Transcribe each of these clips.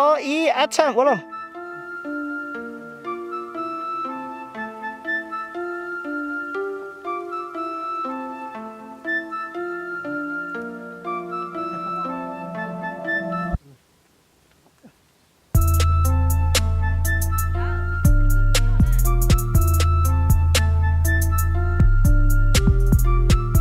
Ob ib action ua lauj.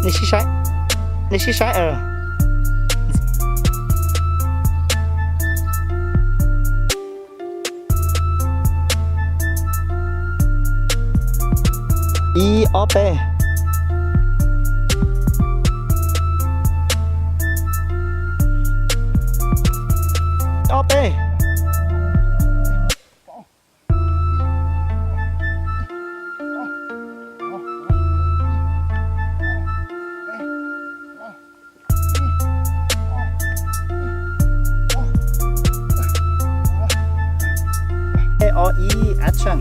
Nej sib saib, nej sib saib. Ib ob peb. Ob peb. Ib ob ib action.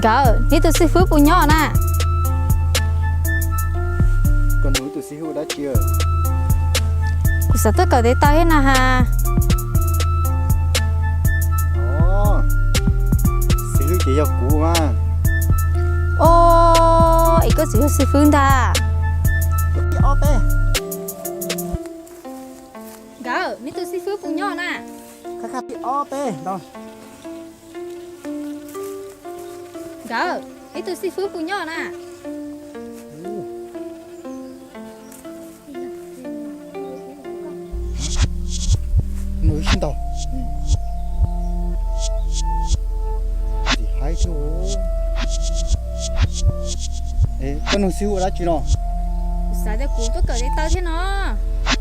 Nkawd, neb tus xib fwb puas nyob na? Koj nug tus xib fwb ua dab tsi? Kuv xav tuaj kawm tes taw thiab na has. Xib fwb ces yog kuv mas. Os, es koj tseem yog xib fwb ntag. Nkawd, neb tus xib fwb puas nyob na? Ob peb. Nkawd, neb tus xib fwb puas nyob na? Nws sib ntaus. Tim haib xwb. Koj nug xib fwb ua dab tsi no? Kuv xav tias kuv tuaj kawm tes taw thiab no.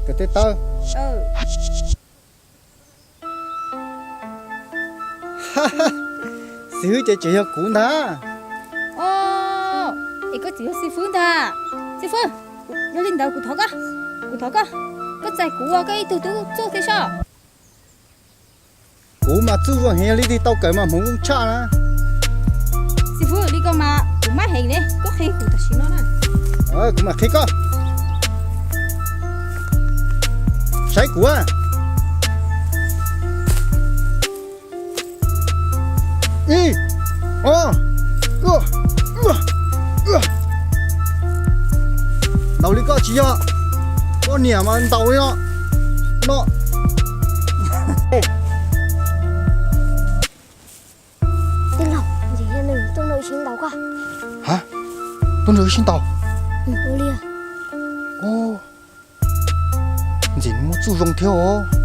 Kawm tes taw? Xib fwb ces tseem yog kuv ntag. Os, es koj tseem yog xib fwb ntag. Xib fwb, yog li ntawd kuv thov koj, kuv thov koj, koj txais kuv ua koj ib tug tub txuj thiab sob. Kuv mas txuj zoo heev, yog leej twg tau kawm mas hmoov zoo tshaj na. Xib fwb, li ko mas kuv maj heev ne, koj qhia kuv tam sim no na. Kuv mam qhia koj. Saib kuv. Ib, ob, ntaus li koj tsis yog, koj niam mas ntaus li no. No. Tij laug, ntxim yog nws tuaj nrog wb sib ntaus koj. Ha? Tuaj nrog wb sib ntaus? Ua li. Ntxim nws muaj txuj zoo thiab os.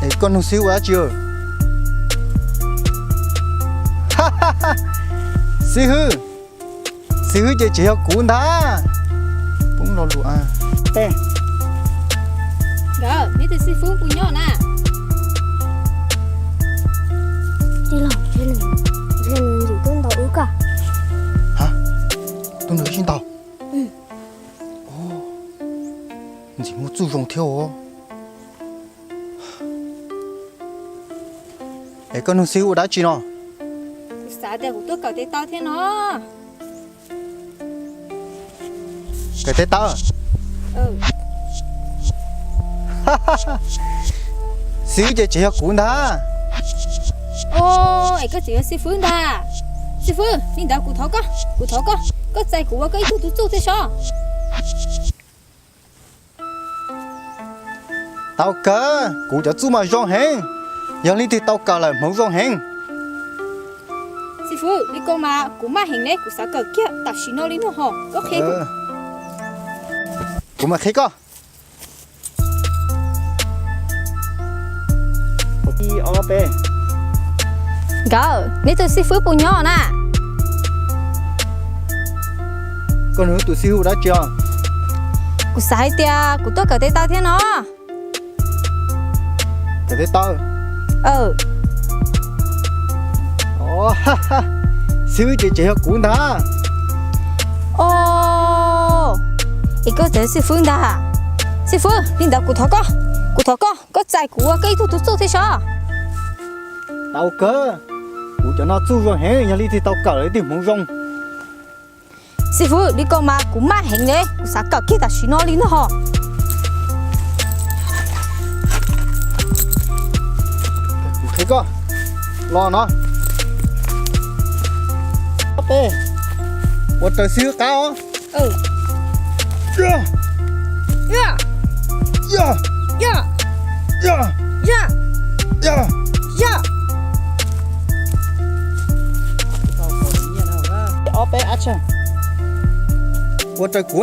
Es koj nug xib fwb ua dab tsi? Xib fwb, xib fwb ces tseem yog kuv ntag. Poob lo lus. Nkawd, neb tus xib fwb puas nyob na? Tij laug, nws ntxim tuaj ntaus wb koj. Ha? Tuaj nrog wb sib ntaus? Ntxim muaj txuj zoo thiab os. Es koj nug xib fwb ua dab tsi no? Kuv xav tias kuv tuaj kawm tes taw thiab no. Kawm tes taw? Xib fwb ces tseem yog kuv ntag. Os, es koj tseem yog xib fwb ntag. Xib fwb, li ntawd kuv thov koj, kuv thov koj, koj txais kuv ua koj ib tug tub txuj thiab sob. Tau kawg, kuv cov txuj mas zoo heev, yog leej twg tau kawm lawm hmoov zoo heev. Xib fwb, li ko mas kuv maj heev ne, kuv xav kawm kiag tam sim no li no ho, koj qhia kuv. Kuv mam qhia koj. Ib ob peb. Nkawd, neb tus xib fwb puas nyob na? Koj nug tus xib fwb ua dab tsi os? Kuv xav hais tias kuv tuaj kawm tes taw thiab no. Kawm tes taw? Xib fwb ces tseem yog kuv ntag. Os, es koj tseem xib fwb ntag. Xib fwb, li ntawd kuv thov koj, kuv thov koj, koj txais kuv ua koj ib tug tub txuj thiab sob. Tau kawg, kuv cov no txuj zoo heev, yog leej twg tau kawm lawm leej twg hmoov zoo. Xib fwb, li ko mas kuv maj heev li, kuv xav kawm kiag tam sim no li no ho. Kuv qhia koj, los no. Ob peb, ua raws xib fwb qab os. Ob peb, action. Ua raws kuv.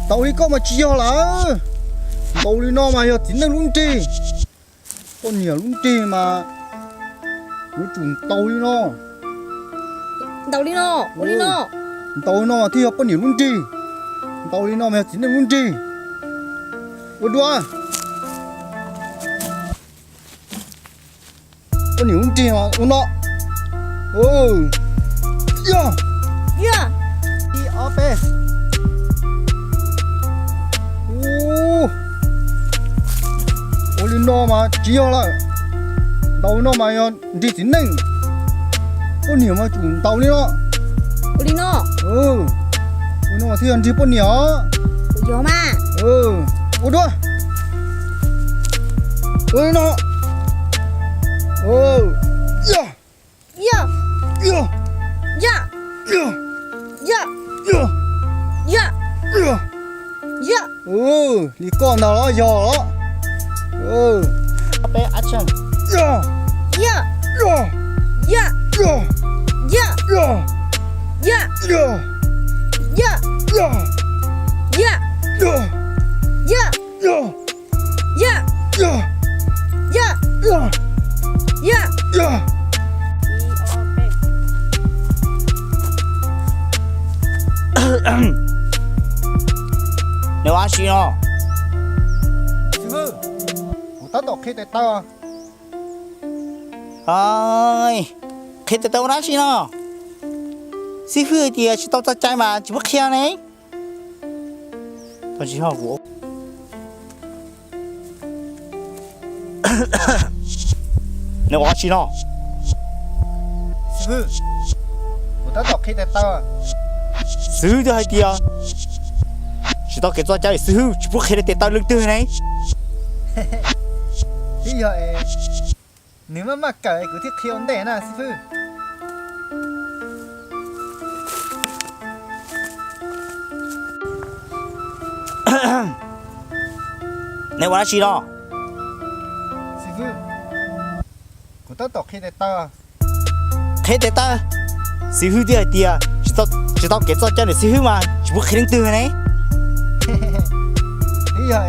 Ntaus li koj mas tsis yog lawm. Ntaus li no mas yog txiv neej lub nrig. Poj niam lub nrig mas yuav tsum ntaus li no. Ntaus li no, ua li no. Ntaus li no mas thiaj yog poj niam lub nrig. Ntaus li no mas yog txiv neej lub nrig. Ua dua. Poj niam lub nrig mas ua no. Yog. Ib ob peb. Ua li no mas tsis yog lawm. Ntaus li no mas yog nrig txiv neej. Poj niam mas tsum ntaus li no. Ua li no. Ua li no mas thiaj yog nrig poj niam os. Yog mas. Ua dua. Ua li no. Yog. Yog. Yog. Yog. Yog. Yog. Yog. Yog. Li koj ntag los yog los. Peb action. Yog. Yog. Yog. Yog. Yog. Yog. Yog. Yog. Yog. Yog. Yog. Yog. Yog. Yog. Yog. Yog. Yog. Neb ua dab tsi no? Xib fwb, kuv tab tom qhia tes taw. Qhia tes taw ua dab tsi no? Xib fwb tias tsis tau txoj cai mas tsis pub qhia ne. Neb ua dab tsi no? Xib fwb, kuv tab tom qhia tes taw. Xib fwb twb hais tias tsis tau kev txoj cai li, xib fwb tsis pub qhia tes taw leej twg ne. Twb yog es nws maj maj kawm es kuv thiaj qhia ua ntej na xib fwb. Neb ua dab tsi no? Xib fwb, kuv tab tom qhia tes taw. Qhia tes taw? Xib fwb twb hais tias tsis tau kev txoj cai li, xib fwb mas tsis pub qhia leej twg ne. Twb yog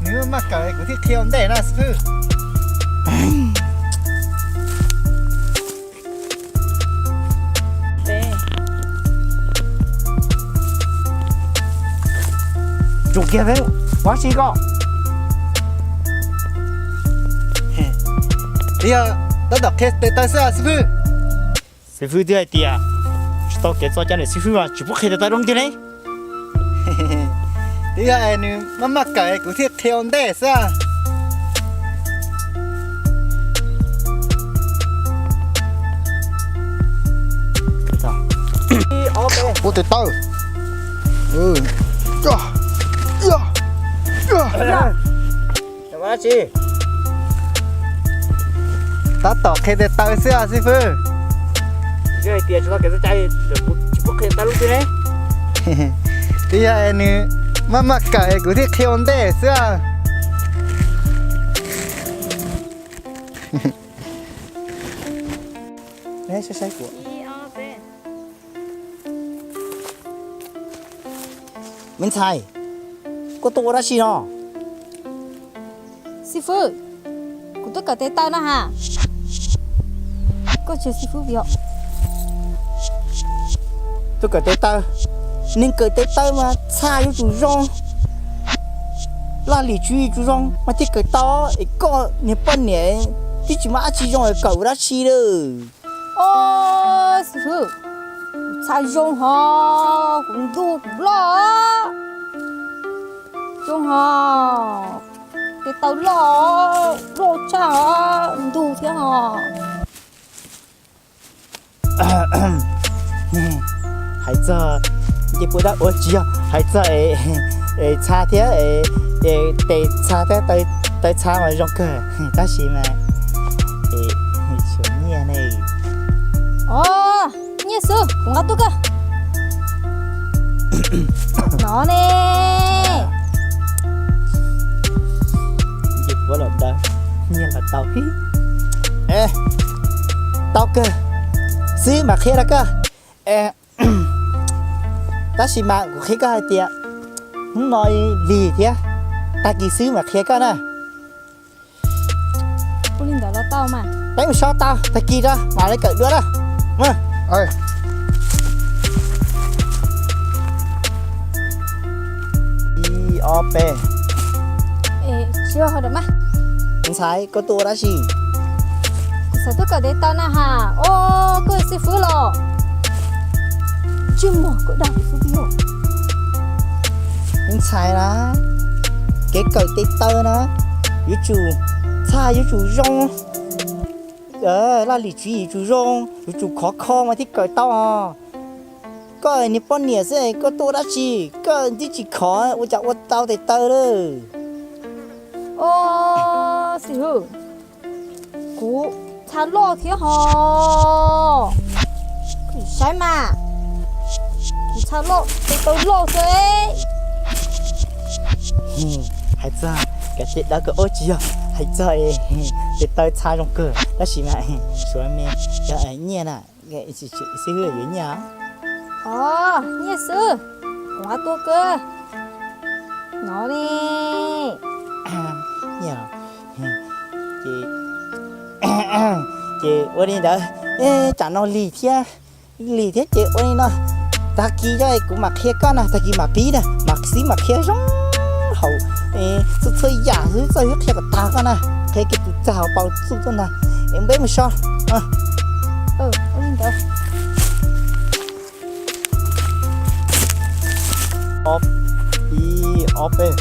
nws maj maj kawm es kuv thiaj qhia ua ntej na xib fwb. Tsum kiag peb ua dab tsi ko. Twb yog tab tom qhia tes taw xwb xib fwb. Xib fwb twb hais tias tsis tau kev txoj cai li, xib fwb mas tsis pub qhia tes taw rau leej twg ne. Twb yog es nws maj maj kawm es kuv thiaj qhia ua ntej xwb. Ua tes taw. Tab tom qhia tes taw xwb xib fwb. Twb yog es nws maj maj kawm es kuv thiaj qhia ua ntej xwb. Me ntxhais, koj tuaj ua dab tsi no? Xib fwb, kuv tuaj kawm tes taw no ha. Koj tsis xib fwb yom? Tuaj kawm tes taw? Neeg kawm tes taw mas txhaj yuav tsum zoo. Laj lim tswv yim tsis zoo mas thiaj kawm tau, es koj niag poj niam twb tsis muaj dab tsi zoo es kawm ua dab tsi lawm. Os, xib hwb, kuv txha zoo hos, kuv ntug kuv loj. Zoo hos, tes taw loj, loj tshaj ntug thiab hos. Hais txog ces puas dab ua tsis yog hais txog es txha thiab, tes txha thiab taw txha mas zoo kawg, tab sis mas xyov nyiaj ne. Os, nyiaj xwb, kuv nqa tuaj kawg. No ne. Nyiaj los tau. Tau kawg, xwb mam qhia rau koj. Tab sis mas kuv qhia koj hais tias hnub no lig thiab, tag kis xwb mam qhia koj na. Peb mus so tau, tag kis rau mam li kawm dua na. Ib ob peb. Ntxhais, koj tuaj ua dab tsi? Kuv xav tuaj kawm tes taw na has. Os, koj yog xib fwb los? Ntsej muag koj dag kuv xwb tiag. Ntxhais na, kev kawm tes taw na yuav tsum txhaj, yuav tsum zoo, laj lim tswv yim yuav tsum zoo, yuav tsum khov kho mas thiaj kawm tau os. Koj niag poj niam xwb koj tuaj ua dab tsi? Koj twb tsis khov ua cas ua tau tes taw lawm? Os, xib hwb, kuv txha loj thiab hos. Saib mas, kuv txha loj, tes taw loj xwb. Hais txog kav tes taw kawm ua tsis yog hais txog tes taw txha zoo kawg, tab sis mas suav me yog nyiaj na, xib hwb yuav nyiaj. Os, nyiaj xwb, kuv nqa tuaj kawg. No ne. Ces ua li ntawd, tsam no lig thiab, lig thiab ces ua li no, tag kis kuv mam qhia koj na, tag kis mam pib na, mam xib mam qhia zoo hauv, txhua txhua yam xwb txawj qhia kom tag koj na, qhia kiag tus txag hauv paus txuj tuaj ntag. Peb mus so. Ib ob peb.